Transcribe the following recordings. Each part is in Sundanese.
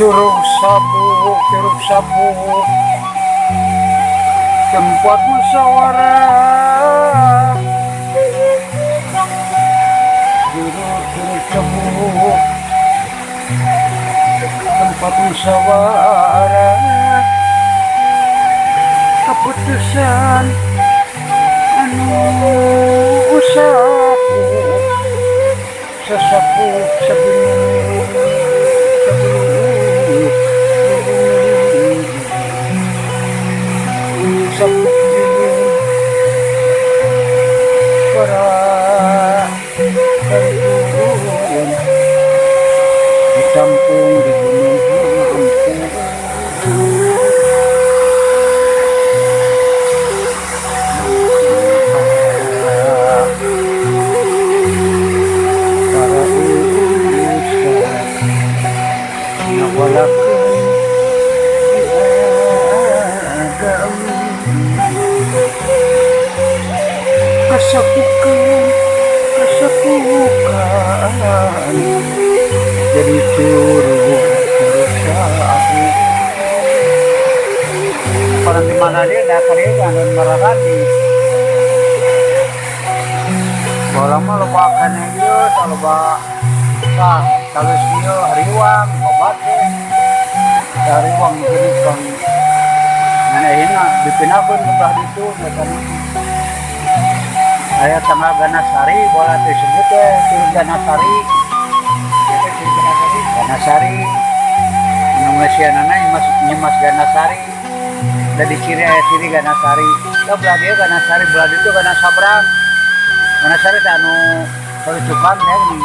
Curug Sabuk, Curug Sabuk, tempat musyawarah. Curug, Curug Sabuk, tempat musyawarah. Keputusan anu sapuk, sesapuk sebelum sebelum sapuk para kartun ditampung di gunung Ampuh. Para ustad ngawalakeun agama kasapukan, kasapukan jadi curug, curug sabuk. Orang di mana dia dasar dia kan mararani. Bola mah loba kana ieu, loba tah kalau ieu hariwang obat teh. Hariwang geuning kang ngan ayeuna dipindahkeun ke belah ditu eta mah. Aya tangga Ganasari, bola teh sebut teh Curug Ganasari. Itu Curug Ganasari. Ganasari. Nu ngeusianana Nyimas, Nyimas Ganasari. Da di ciri aya ciri Ganasari. Da belah dieu Ganasari, belah ditu Ganasabrang. Ganasari teh anu kalucukan teh geuning.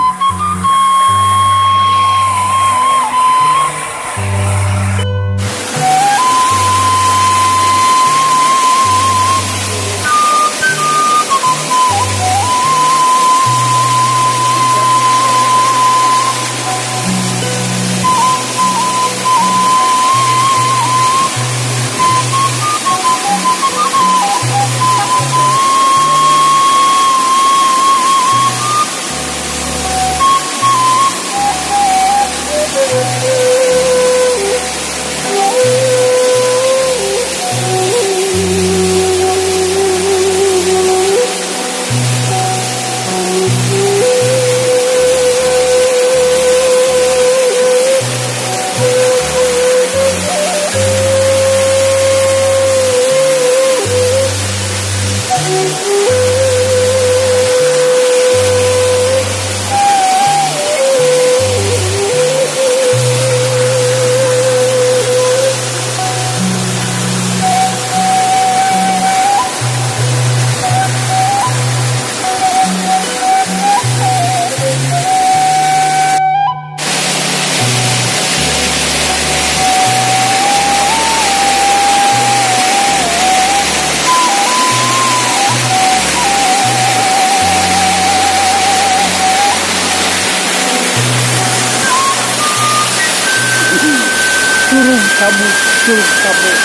Curug Sabuk, Curug Sabuk,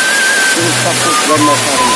Curug Sabuk Ganasari.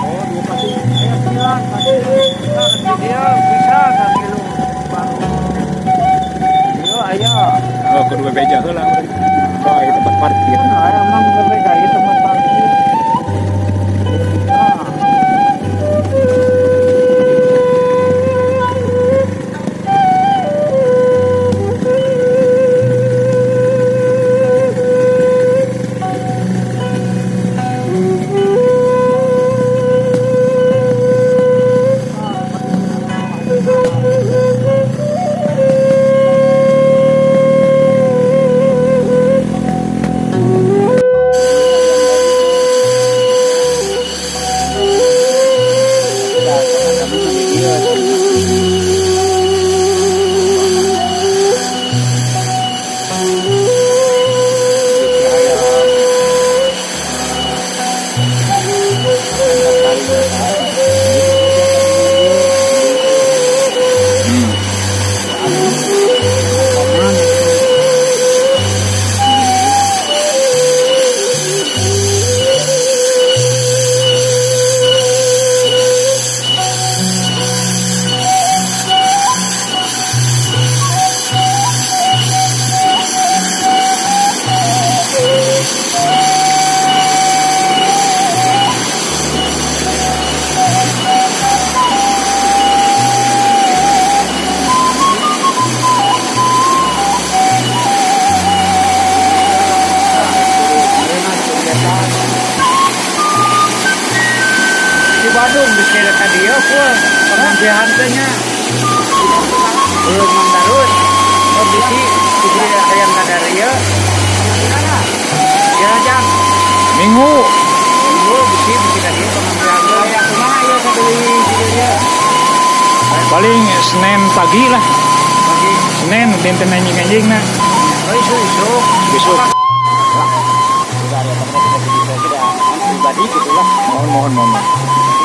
Oh, dua pati. Aya sembilan pati. Dia bisa kilo baru. Iya, aya. Oh, kudu bebeja heula. Oh, itu tempat parkir. Nah, emang bebeja ieu tempat parkir. Nah. Pamanggihan teh nya. Belum Mang Darus. Kondisi istri hayang kadarieu. Ya jang. Minggu. Minggu bisi bisi ka dieu pamanggihan teh. Aya kumaha ieu ka deui si dieu? Paling Senin pagi lah. Pagi. Senin dinten anjing-anjing nah. Oh, isuk-isuk. Besok. Sudah ada teman kita jadi saya tidak pribadi gitulah. Mohon mohon mohon.